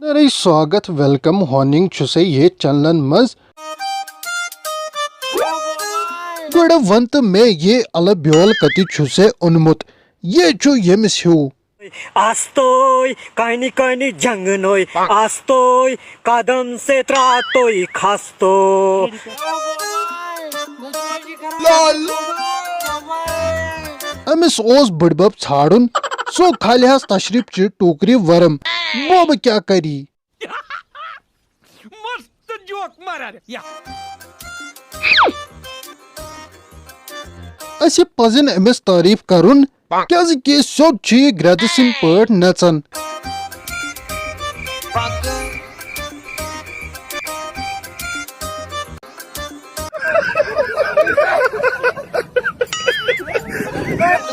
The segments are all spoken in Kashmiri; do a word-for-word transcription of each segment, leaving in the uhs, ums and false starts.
نرے سواگت، ویلکم ہوننگ چھُسے یتھ چینلن منٛز۔ گۄڈٕ وَن تہٕ مےٚ، یہِ الہٕ بیول کتہِ چھُسے اوٚنمُت؟ یہِ چھُ ییٚمِس ہیوٗ۔ آستوے کانہِ کانہِ جنگنوے، آستوے قدم سے تراتوے کھستو۔ أمِس اوس بٕڈبب ژھانڈُن، سُہ کھالہِ ہس تشریف چہِ ٹوکرِ ورم۔ بوبہٕ کیٛاہ کری؟ مست جوک مارا رے۔ یا۔ اسہِ پزن أمِس تعریف کرُن، کیازِ کہِ سیوٚد چھُ یہِ گرٛٮ۪دٕ سٕنٛدۍ پٲٹھۍ نژان۔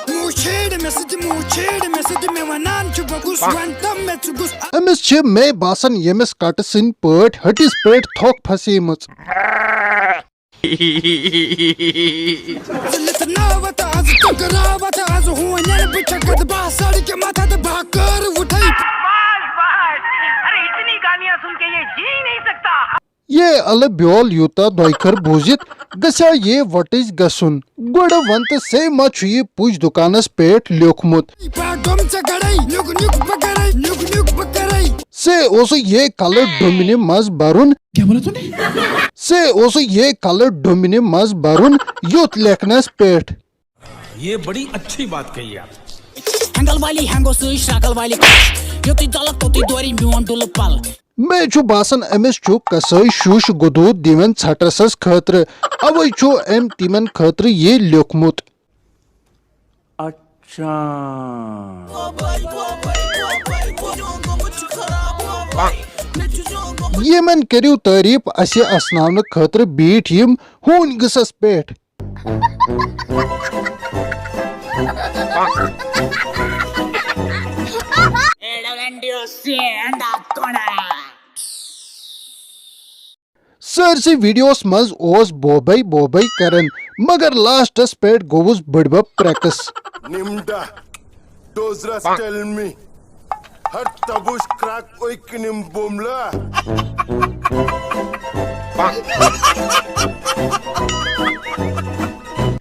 مو چھیڑ مےٚ سۭتۍ، مو چھیڑ مےٚ سۭتۍ، مےٚ ونان چھُ بہٕ کُس، ون تم مےٚ ژٕ کُس۔ أمِس چھِ مے باسان ییٚمِس کٹہٕ سٕنٛدۍ پٲٹھۍ ہٹِس پٮ۪ٹھ تھۄکھ پھسیمٕژ۔ ژٕ لِتھ ناوت از، ٹکراوت از، ہونٮ۪ن بہٕ چھکھ بہہ سڑکہِ متھد بہہ کر وُٹھے۔ ये अलग ब्योल यूता दोइखर बोजित गसा ये वटिज गसुन। गुड़ वंत से मा छुई पूछ दुकानस पेट ल्योखमुत। पागम से गड़ाई, nuke nuke Bakrai, nuke nuke Bakrai. से ओसु ये कलर डोमिने मज बारुन। क्या बोला तूने? से ओसु ये कलर डोमिने मज बारुन यूत लेखनस पेट। ये बड़ी अच्छी बात कही आप। ہینگل والی ہینگو سۭتۍ شرٛکل والی کَچھ۔ یوٚتُے ژَلَکھ توٚتُے دورِ میون ڈُلہٕ پَل۔ مےٚ چھُ باسان أمِس چھُ قصٲے شوٗشہٕ گُدوٗد دِوان ژھٹرسس خٲطرٕ، اوے چھُ أمۍ تِمن خٲطرٕ یہِ لیوٚکھمُت۔ اچھا۔ یِمن کٔرِو تعریف اسہِ اسناونہٕ خٲطرٕ بیٖٹھۍ یِم ہوٗنۍ گٔژھس پٮ۪ٹھ۔ سٲرسٕے ویڈیوس منٛز اوس بوبے بوبے کران، مگر لاسٹس پٮ۪ٹھ گوٚوُس بٕڈبب پریکس۔ Nimda, Dozra, tell me. ہر تبوش کراک اوئی کنم بوملا۔